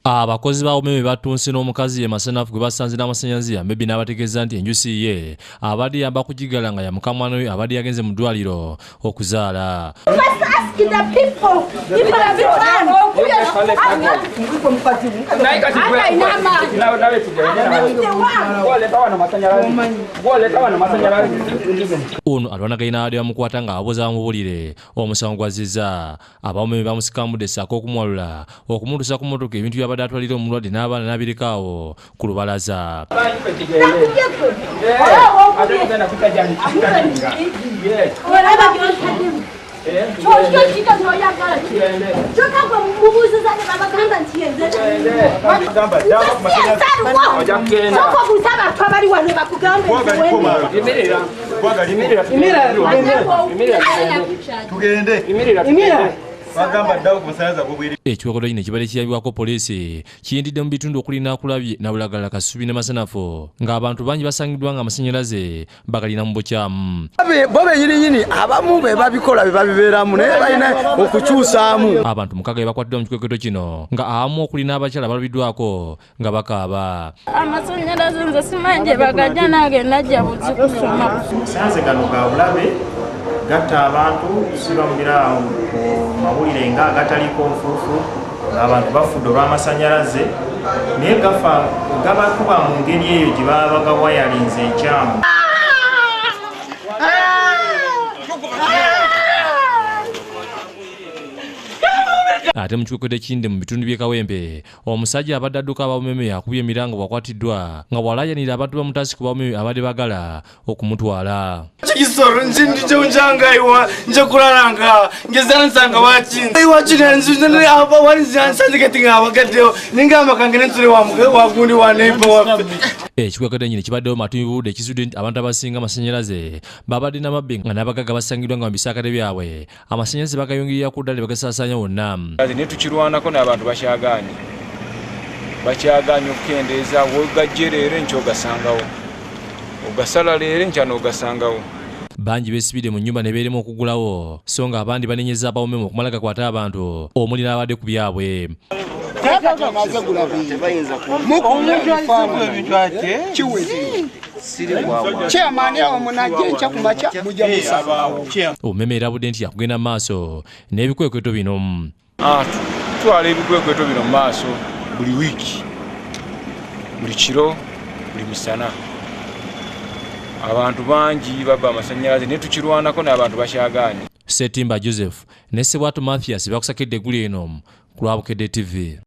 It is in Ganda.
Abakozi ba umeme batunse n'omukazi ye Masanafu gwe basanze n'amasannyalaze amebi n'abategeeza nti enjusi ye abadde yamba kugigala nga ya mukamwana we abadde yagenze mu ddwaliro okuzaala. Ono alwanaganye n'abadde bamukwata nga ababuuza bamubulire omusango gwazizza. Abawumeme bamusikamudde ssaako okumuwalula okumutuusa ku mmotoka ebintu by'abadde atwalira omulwadde n'abaana n'abirekawo ku lubalaza. Ekiwekoto kino ekibadde kiyambibwako poliisi kiyindidde mu bitundu okuli Nakulabye, Nabulagala, Kasubi ne Masanafu ng'abantu bangi basangiddwa nga amasannyalaze bagalina mu bukyamu. Bo bennyininyini abamu be babikola be babibeeramu naye balina okukyusaamu. Abantu 6 bakwatiddwa mu kikwekweto kino nga abamu okuli n'abakyala balabiddwako nga bakaaba. Amasannyalaze nze simanyi gye bagajja nange najja buzi kusoma. Amasannyalaze gano ga bulabe, gatta abantu, tusiba mu biraawo ku mawulire nga agataliko nfuufu ng'abantu bafudde olw'amasannyalaze, naye gafa gabakuba mu ngeri eyo gye baba bagawayalinze enkyamu. Ate mu kikwekweto ekindi mu bitundu by'e Kawempe, omusajja abadde adduka abawumeme akubye emirango bw'akwatiddwa nga bw'alaajanira abantu bamutaasi ku bawumeme abadde baagala okumutwala. Kisoro njenjangaiwa njekuraranga ngezansanga wachinzi wachinzi aba wanzansanziketinga abagaddewo ninga amakange nensule wagundi wa neighbor waffe. Ekikwekweto nyini kibaddewo matumibude ekizudde nti abantu abasinga amasannyalaze babadde n'amabbi nga n'abagagga basangiddwa nga mu bisaakate byabwe amasannyalaze bagayungirira ku ddala bagasaasaanya wonna. Naye tukirwanako n'abantu bakyagaanye okukendeeza, wogajje leero enkya ogasangawo, ogasala leero enkya n'ogasangawo. Bangi beesibidde mu nnyumba ne beerema okugulawo so nga abandi banenyeza abawumeme okumala gakwata abantu omuli n'abadde ku byabwe. Umeme erabudde nti yakugenda mu maaso n'ebikwekweto bino. Tutwala ebikwekweto bino mu maaso buli wiiki, buli kiro, buli misana. Abantu bangi babba amasannyalaze naye tukirwanako n'abantu bakyagaanye. Ssetimba Joseph ne Ssebwato Mathias bakusakidde eggulu eno ku lwa Bukedde TV.